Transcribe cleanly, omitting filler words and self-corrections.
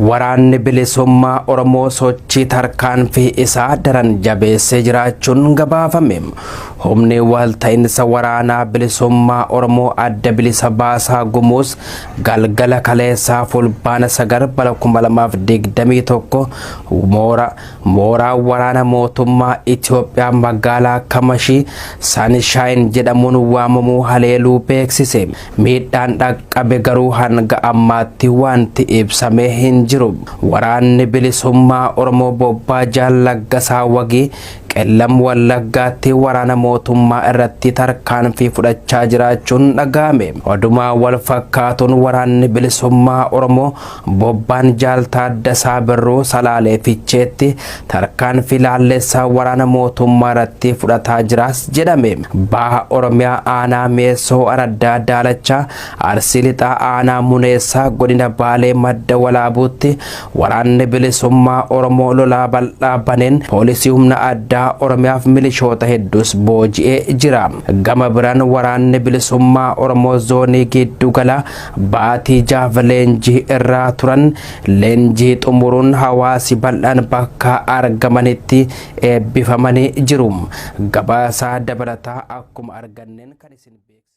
Waraanni Bilisummaa Oromoo sochii tarkaanfii isaa daran jabeessee jiraachuun gabaafame. Humni walta'iinsa waraanaa bilisummaa Oromoo Adda Bilisa Baasaa Gumuuz galgala kaleessaa Fulbaana 9 bara 2021 moora mooraa waraana mootummaa Itoophiyaa magaalaa Kamashii Saanishaayin jedhamuun waamamuu haleeluu beeksise. Miidhaan dhaqqabe garuu hanga ammaatti wanti ibsame hin jiru. Waraanni Bilisummaa Oromoo Bobbaa Jaal Laggasaa Wagii Qellam Wallaggaatti waraana mootummaa irratti tarkaanfii fudhachaa jiraachuun dhaga'ame. Odumaa wal fakkaatuun waraanni Bilisummaa Oromoo Bobbaan Jaal Taaddasaa Birruu Salaalee Ficheetti tarkaanfii laalleessaa waraana mootummaa irratti fudhataa jiraas jedhame. Baha Oromiyaa aanaa Mi'eessoo Araddaa Daalachaa, Arsii Lixaa aanaa Muneessaa godina Baalee Madda Walaabuutti waraanni Bilisummaa Oromoo lolaa bal'aa baneen poolisii humna addaa Oromiyaaf milishoota hedduus booji'ee jira. Gama biraan waraanni Bilisummaa Oromoo zoonii giddugala baatii jaaf leenjii irraa turan leenjii xumuruun hawaasi bal'aan bakka argamanitti eebbifamanii jiru. Gabaasaa dabalataa akkuma arganneen kan isin beeksifnu.